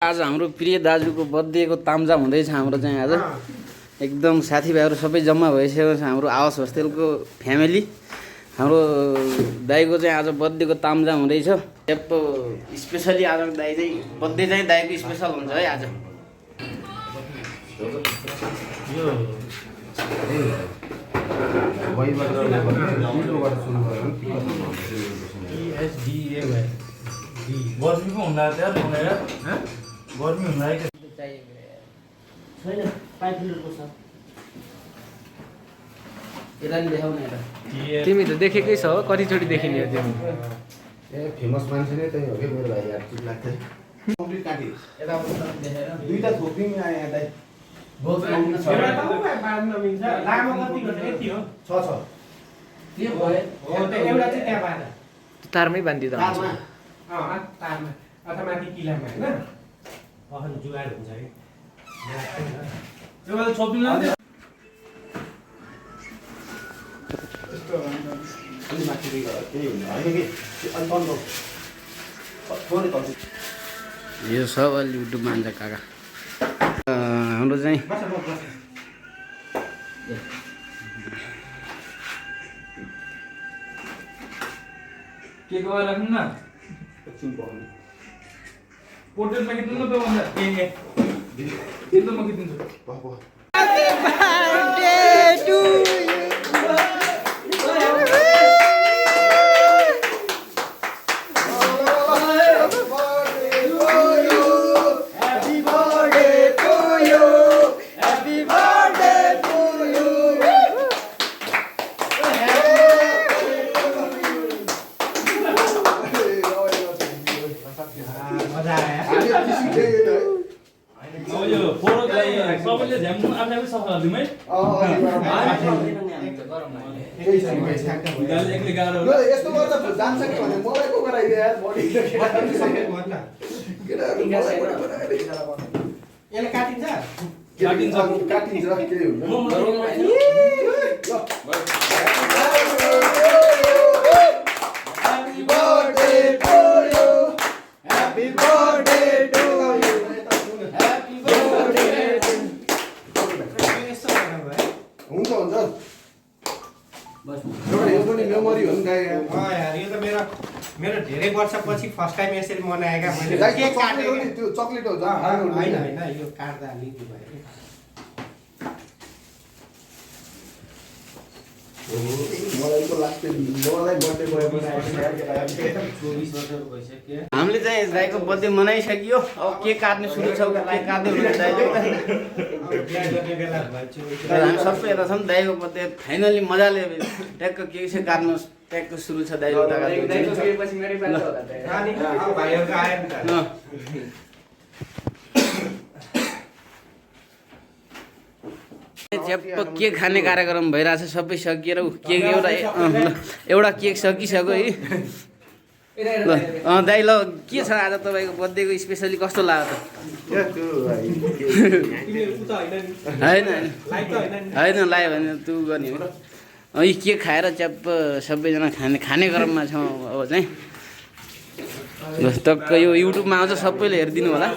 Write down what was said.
आज हाम्रो प्रिय दाजुको बर्थडेको तामझाम हुँदैछ हाम्रो चाहिँ आज एकदम साथीभाइहरू सबै जम्मा भइसकेको छ हाम्रो आवास होस्टेलको फ्यामिली हाम्रो दाइको चाहिँ आज बर्थडेको तामझाम हुँदैछ स्पेसली आज दाइ चाहिँ बर्थडे चाहिँ दाइको स्पेसल हुन्छ है आज गर्मी पो हुँदा त्यहाँ भनेर गर्मी हुँदा छैन 5 लिटरको छ यता नि देखाउ न यता तिमी त देखेकै छ हो कतिचोटि देखिने हो तिमी ए फेमस मान्छे नै त्यही हो के मेरो भाइ यार चिज लाग्छ कम्प्लिट काटी यता देखेर दुईटा थोकिङ आए यता बहुत छ छ के भयो एउटा चाहिँ त्यहाँ बाँध तारमै बान्दिँदा हुन्छ तारमा तारमा अथवा माथि किलामा होइन अहन जुगाड हुन्छ है त्यो छोपिङ लाग्यो अलि माथि केही हुन्न होइन कि अलि तल्लो थोरै तल्लो यो सब अलि युट्युबमा हान्छ काका हाम्रो चाहिँ के गएर राख्नु न एकछिन पर्नु पोर्ट्रेट मागिदिनु न त भन्दा ए त म किदिन्छु पह यो फोटोलाई सबैले झ्याम्नु आफै सफा गरिदिउँ है केही छैन केही छैन गाली एक्लै गाह्रो यो यस्तो गर्दा जान्छ कि भने मलाई को गराइदिए यार बडी यसले काटिन्छ काटिन्छ केही हुन्न Happy birthday to you. Happy birthday to you. Happy birthday to you. हुन्छ हुन्छ एउटा यो पनि मेमोरी हो नि त यार यो त मेरो धेरै वर्षपछि फर्स्ट टाइम यसरी मनाएका मैले यार केक काटेको त्यो चकलेट हो होइन होइन यो काट्दा लिङ्क भयो मलाई को लाग्छ मलाई बर्थडे भयो हामीले चाहिँ दाइको बर्थडे मनाइसकियो अब केक काट्ने सुरु छ केक काट्दै हुनुहुन्छ दाइले हामी सबै यता छौँ दाइको बर्थडे फाइनली मजाले ट्याक्क केक चाहिँ काट्नु ट्याक्क सुरु छ दाइको भाइहरूको आयो च्याप्प केक खाने कार्यक्रम भइरहेछ सबै सकिएर केक एउटा केक सकिसक्यो है ल दाइ ल के छ आज तपाईँको बर्थडेको स्पेसली कस्तो लाग्यो त होइन होइन लायो भने तँ गर्ने हो यी केक खाएर च्याप्प सबैजना खाने क्रममा छौँ अब चाहिँ ल टक्क यो युट्युबमा आउँछ सबैले हेरिदिनु होला